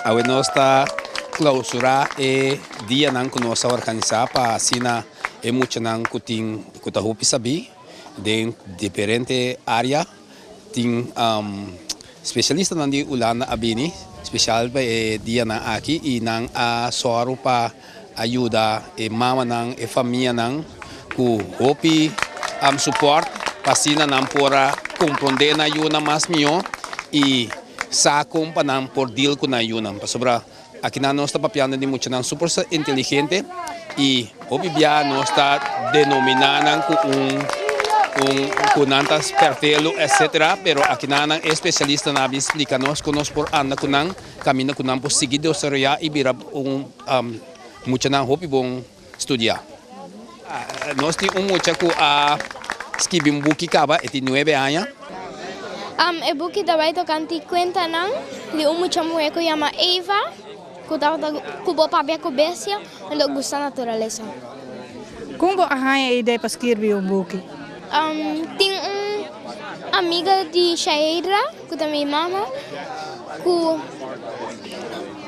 Awe nos ta klausurá e dianan ku nos a organisá pa asina e muchanan ku tin ku ta hopi sabí den diferente área. Tin spesialistanan di Hulanda a bini spesial pa e dianan aki i nan a sòru pa a yuda e mamanan, e famianan ku hopi supòrt pa asina nan por a komprondé nan yunan mas mihó i sa kon pa nan por deal ku nan yunan. Pasobra akinan nos ta papiando di muchanan super inteligente i hopi bia nos ta denominá nan ku un un ku nan ta spertelo etcetera, pero akinan nan e spesialistanan a bin splika nos kon nos por anda ku nan. Kaminda ku nan por sigui desaroyá i bira un muchanan hopi bon studiá. Nos tin un mucha ku a skibi un buki kaba, e tin nuebe aña. E buki ta bai tokante kuentanan di un mucha muhé ku yama Eva, ku tabata ku bo papia ku bestia en lo gusta naturalesa. Kon bo a haña e idea pa skirbi un buki? Tin un amiga di Shaedra. Ku ta mi mama ku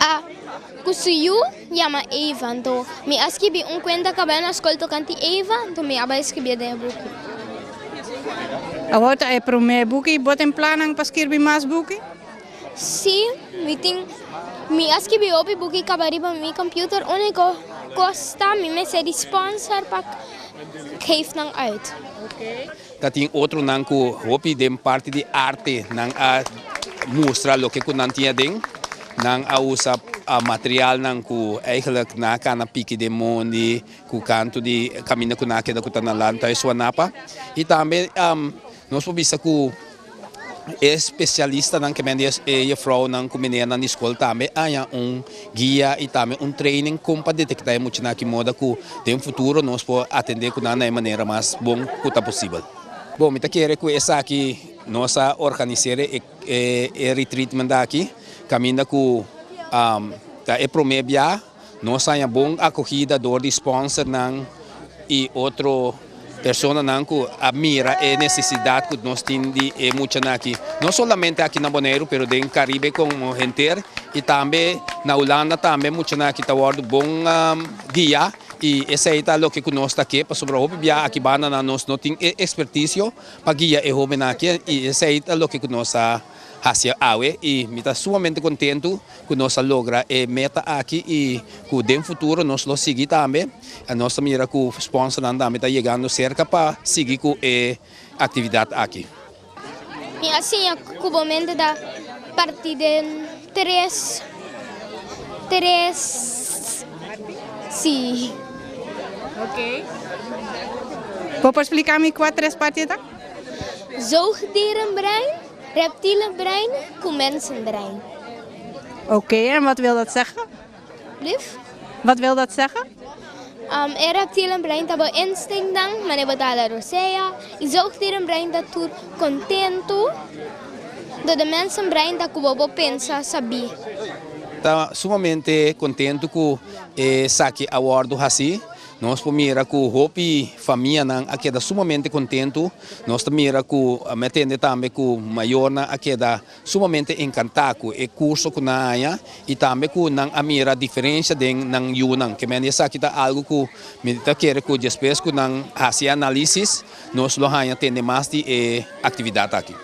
a ku su yu yama Eva. Anto mi a skibi un kuenta kabel na skol tokante Eva, anto mi a bai skibié den e buki. Awor ta e promé buki. Bo tin plannan pa skirbi mas buki? Sí, mi tin. Mi a skibi hopi buki kaba riba mi computer. Úniko kos ta mi mester di sponsor pa geef nan uit. Ta tin otronan ku hopi den parti di arte nan a mustra loke ku nan tin aden. Nan a usa materialnan ku eigenlijk nan a kana piki den mondi ku kantu di kaminda ku nan a keda ku ta na Landhuis Wanapa. I tambe nos por bisa ku E spesialistanan ke men di e jefrounan ku meneernan di skol tambe haña un guia i tambe un training kon pa detektá e muchanan aki moda ku den futuro nos por atendé ku nan na e manera mas bon ku ta posibel. Bon, mi ta kere ku esaki nos a organisera e retreatment aki kaminda ku ta e promé bia. Nos haña bon akogida dor di sponsornan i otro personanan ku a mira e nesesidat ku nos tin di e muchanan aki, no solamente aki na Boneiru pero den Karibe komo henter i tambe na Hulanda tambe muchanan aki ta wòrdu bon guia i esei ta loke ku nos ta ke pasobra hopi bia aki bandanan nos no tin e ekspertisio pa guia e hóbennan aki i esei ta loke ku nos a Hacia awe y mi ta sumamente contento cu nos a logra e meta aki y cu den futuro nos lo sigui tambe. Nos ta mira cu sponsornan tambe ta yegando cerca pa sigui cu e actividad aki. Mi a siña cu bo mente ta parti den tres, tres, si. Ok. Bo por splica mi cua tres parti ta? Zoogdierenbrein, reptielenbrein ku mensenbrein. Oké, en wat wil dat zeggen? Lief? Wat wil dat zeggen? E reptielenbrein ta bo instinktnan, manera bo ta hala rosea. E zoogdierenbrein ta tur kontentu. Dor de mensenbrein ta ku bo bo pensa sabí. Ta sumamente kontentu ku esaki a wòrdu hasí. Nos por mira ku hopi famianan a keda sumamente kontentu. Nos ta mira ku mi a tende tambe ku mayornan a keda sumamente enkantá ku e kurso ku nan a haña i tambe ku nan a mira diferensha den nan yunan. Ke mende esaki ta algu ku mi ta kere ku despues ku nan hasi e análisis nos lo haña tende mas di e aktividat aki.